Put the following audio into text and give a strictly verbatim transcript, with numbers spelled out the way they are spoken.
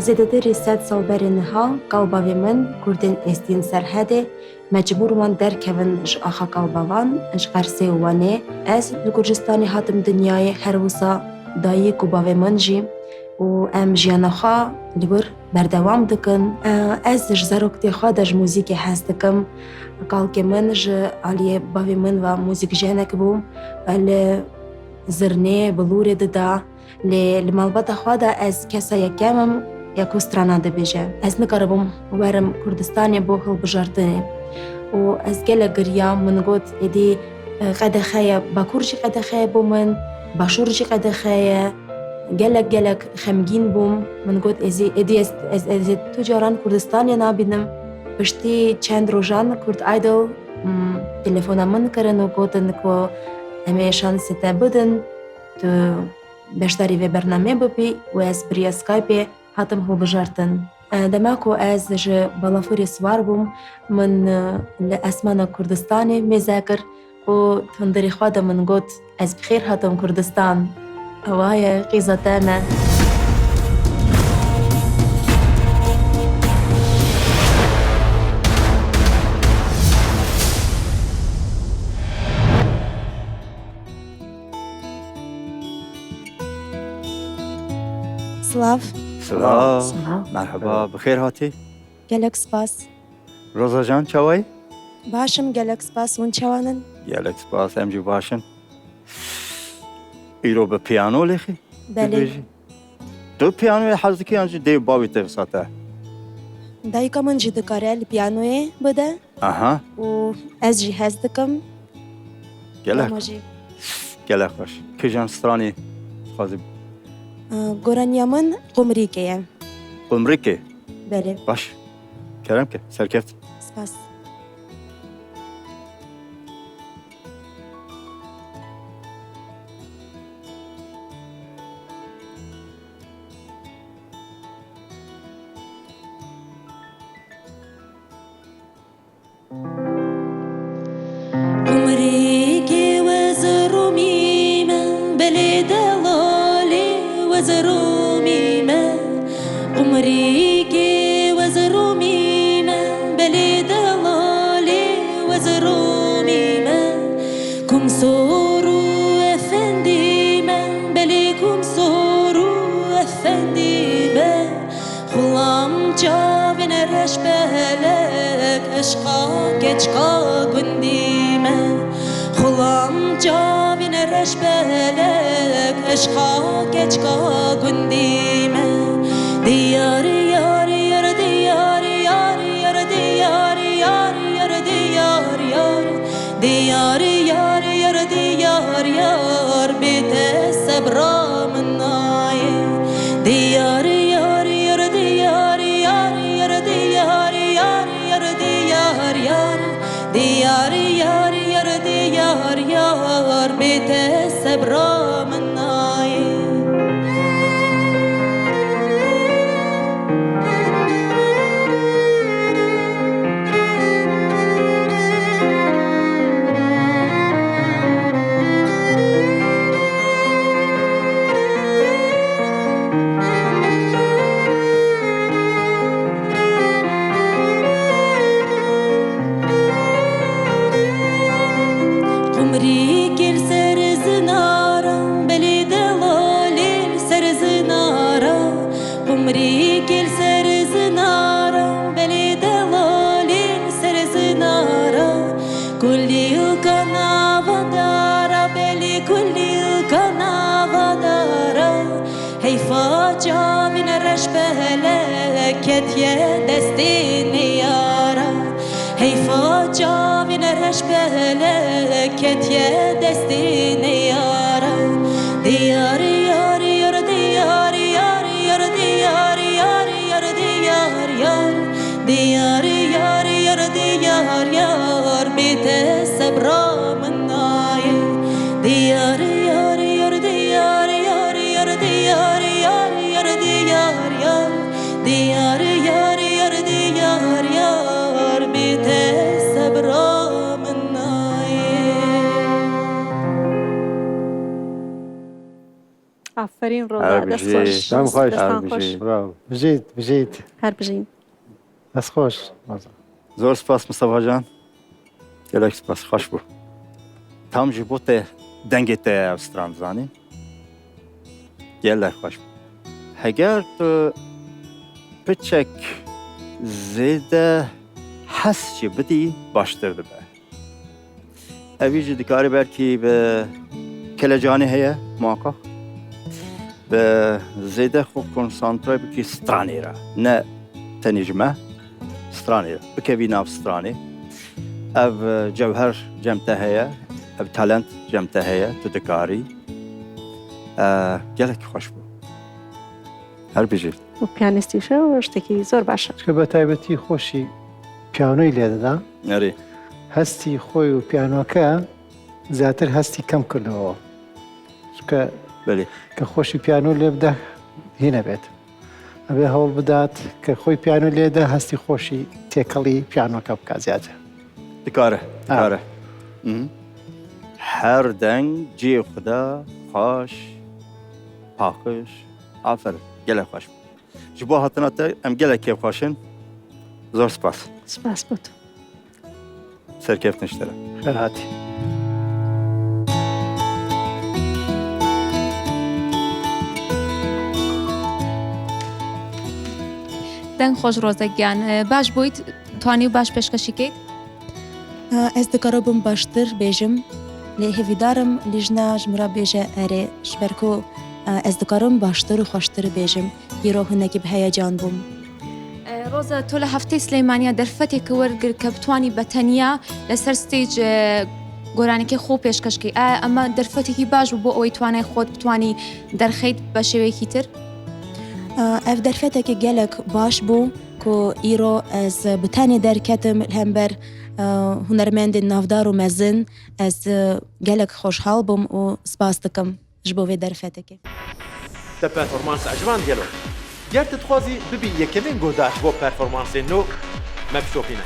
Zêdetirî sed sal berê niha kal bavê min Kurdên Êstî yên Serhedê mecbûr wan derkevin ji axa kal bavan, ji Qersê û Wanê. Ez li Kurdistanê hatim dinyayê, her wisa dayik û bavê min jî û em jiyana xwe li wir berdewam dikin. Ez ji zaroktiyê xwe de ji muzîkê hez dikim. Kalkê min ji aliyê bavê min ve muzîkjenek bû. Li zirnê, bilûrê dida. Lê li malbata xwe de ez kesa yekem im ya ku strana dibêje. Ez nikaribûm werim Kurdistanê bo hilbijartinê. Û ez gelek giriyam, min got, êdî, e, qedexe ye, Bakur jî qedexe ye bo min, Başûr jî qedexe ye. Gelek, gelek xemgîn bûm. Min got, ez ê, êdî ez, ez, ez ê tu caran Kurdistanê nabînim. Piştî çend rojan Kurd Idol, mm, telefona min kirin û gotin ku em ê şansê te bidin, tu beşdarî vê bernameyê bibî û ez bi riya Skypeê hatim hilbijartin. E, dema ku ez ji balafirê siwar bûm, min, e, li esmana Kurdistanê mêze kir û di hundirê xwe de min got, ez bi xêr hatim Kurdistan. Ewa ye, qîza te me. Silav. Silav. Silav. Merhaba, bi xêr hatî. Gelek spas. Roza can, çawa yî? Baş im, gelek spas. Hûn çawan in? Gelek spas, em jî baş in. Îro bi piyano lêxî? Belê. Dibêjî? Tu piyanoyê hez dikî yan jî dê û bavê te wisa te? Dayika min jî dikare li piyanoyê bide. Aha. Û ez jî hez dikim. Gelek. Dema jî. Gelek xweş. Kîjan stranê dixwazî? Goraniya min Qumrîkê ye. Qumrîkê? Belê. Baş. Kerem ke, serkeft. Spas. Qumrîkê wez rûmî me, belê delalê wez rûmî me. Qumrîkê wez rûmî me, belê delalê wez rûmî me. Kum sor û efendî me, belê kum sor û efendî me. Xulam çavên reş belek, eşqa keçka gundî me. Xulam çavên reş belek, eşqa keçka gundî me. Diyar yar yar, diyar yar yar, diyar yar yar, diyar yar. Diyar yar yar, diyar yar, bê te sebra min nayê. Diyar yar yar, diyar yar yar, diyar yar yar, diyar yar. Diyar yar yar, diyar yar, bê te sebra min nayê. Qumrîkê li ser zinara, belê delalê li ser zinara. Qumrîkê li ser zinara, belê delalê li ser zinara. Kulîlka nava dara, belê kulîlka nava dara. Heyfa çavên reş belek ketiye destê neyara. Heyfa çavên reş belek ketiye destê neyara. Diyar yar yar, diyar yar yar, diyar yar yar, diyar yar. Diyar yar yar, diyar yar, bê te sebra min nayê. Diyar yar yar, diyar yar yar, diyar yar yar, diyar yar. Diyar yar yar, diyar yar, bê te sebra min nayê. Aferîn Roza, dest xweş. Dem xweş. Destan xweş. Bravo. Bijît, bijît. Her bijîn. Dest xweş. Zor spas Mistefa Can. Gelek spas, xweş bû. Tam ji bo te dengê te ev stran zanî. Gelek xweş bû. Heger tu piçek zêde hes jî bidî, baştir dibe. Evî jî dikarî belkî bi kelecanê heye, muhakkak. Bi zêde xwe konsantre bikî stranê re. Ne tenê ji me, stranê re. Bikevî nav stranê. Ev, e, cewher cem te heye, ev talent cem te heye, tu dikarî. E, gelek xweş bû. Her bijî. Û piyanîstî wişe û tiştekî zor baş e. Çikî bi taybetî xweşî piyanoyê lê dida. Erê. Hestî xwe û piyanoke zêdetir hestî kem kirdibo. Çikî Belê. Ke xweşî piyano lê bide, hîne bêt. Ev ê hewl bidat ke xwe piyano lê de hestî xweşî têkelî piyanoke bike zêdetir. Dikare, Ha. dikare. Hı hı. Her deng cihê xwe de xweş, paqij, aferin. Gelek xweş. Ji bo hatina te em gelek kêfxweş in. Zor spas. Spas bo tu. Serkeftin ji te re. Xêr hatî. Deng xweş Roza giyan. Baş bûyt, twanî û baş pêşkêşî keyt. Ez dikaribûm baştir bêjim, lê hêvîdar im lijna ji min re bêje erê, ji ber ku ez dikaribûm baştir û xweştir bêjim. Îro hinekî bi heyecan bûm. E, Roza, to li heftê Silêmaniya derfeteke wergir ke bitwanî be tenya li ser stage, e, goranekê xwe pêşkeş kî. E, ema derfetekî baş bû bo ewê twanayê xwe bitwanî derxeyt be şêweyekî tir? E, ev derfetekî gelek baş bû ku îro ez bi tenê derketim li hember, e, hunermendên navdar û mezin. Ez, e, gelek xweşhal bûm û spas dikim ji bo vê derfetekê. Te performansa ji van gelo. Ger tu dixwazî bibî yekemîn guhdar ji bo performansên nû, me bişopîne.